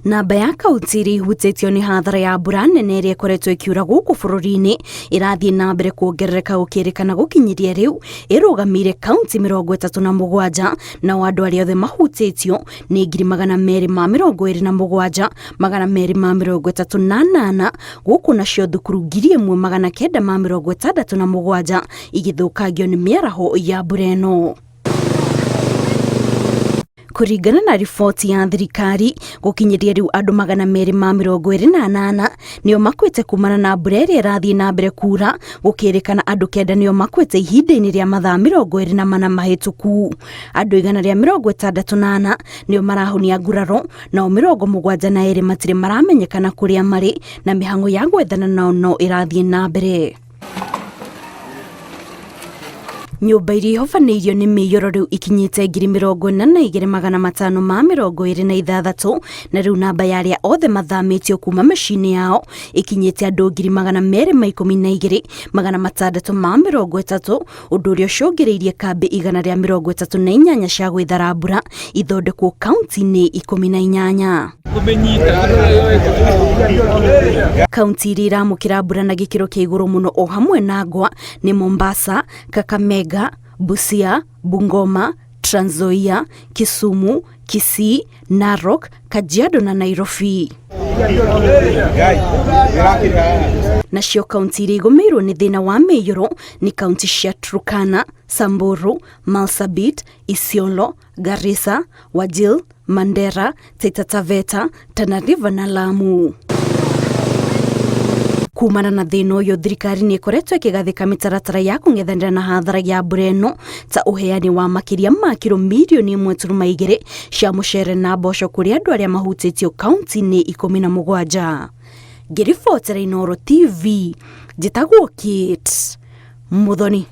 Namba ya kaunti iria ihutĩtio nĩ hathara ya mbura nene ĩrĩa ĩkoretwo ĩkiura gũkũ bũrũri-inĩ ĩrathiĩ na mbere kuongerereka gũkĩrĩkana gũkinyĩria rĩu ĩrũgamĩire kaunti 37, nao andũ arĩa othe mahutĩtio nĩ 227,238, gũkũ nacio thukuru 1967 igĩthũkangio nĩ mĩaraho ya mbura ĩno. Kũringana na riboti ya thirikari, gũkinyĩria rĩu andũ 228 nĩo makuĩte kumana na mbura ĩrĩa ĩrathiĩ na mbere kura, gũkĩrĩkana andũ 9 nĩo makuĩte ihinda-inĩ rĩa mathaa 24 mahĩtũku. Andũ 164 nĩo marahonia nguraro, nao 72 matirĩ maramenyekana kũrĩa marĩ, na mĩhang'o ya gwethana nao no ĩrathiĩ na mbere. Nyũmba iria ihobanĩirio nĩ mĩiyũro rĩu ikinyĩte 42,526, na rĩu namba ya arĩa othe mathamĩtio kuma mĩciĩ-inĩ yao ĩkinyĩte andũ 212,630, ũndũ ũrĩa ũcũngĩrĩirie kambĩ 138 cia gwĩthara mbura ithondekwo kaunti-inĩ 18. Kaunti iria iramũkĩra mbura na gĩkĩro kĩa igũrũ mũno o hamwe na ngwa nĩ Mombasa, Kakamega, Busia, Bungoma, Trans Nzoia, Kisumu, Kisii, Narok, Kajiado na Nairobi. Nacio kaunti iria igũmĩirwo nĩ thĩna wa mĩiyũro nĩ kaunti cia Turkana, Samburu, Marsabit, Isiolo, Garissa, Wajir, Mandera, Taita Taveta, Tana River na Lamu. Kumana na thĩna ũyũ, thirikari nĩ ĩkoretwo ĩkĩgathĩka mĩtaratara ya kũng'ethanĩra na hathara ya mbura ĩno, ta ũheani wa makĩria ma kiro mirioni 1.2 cia mũcere na mboco kũrĩ andũ arĩa mahutĩtio kaunti-inĩ 17. Ngĩribotera Inooro TV, njĩtagwo Kate Muthoni.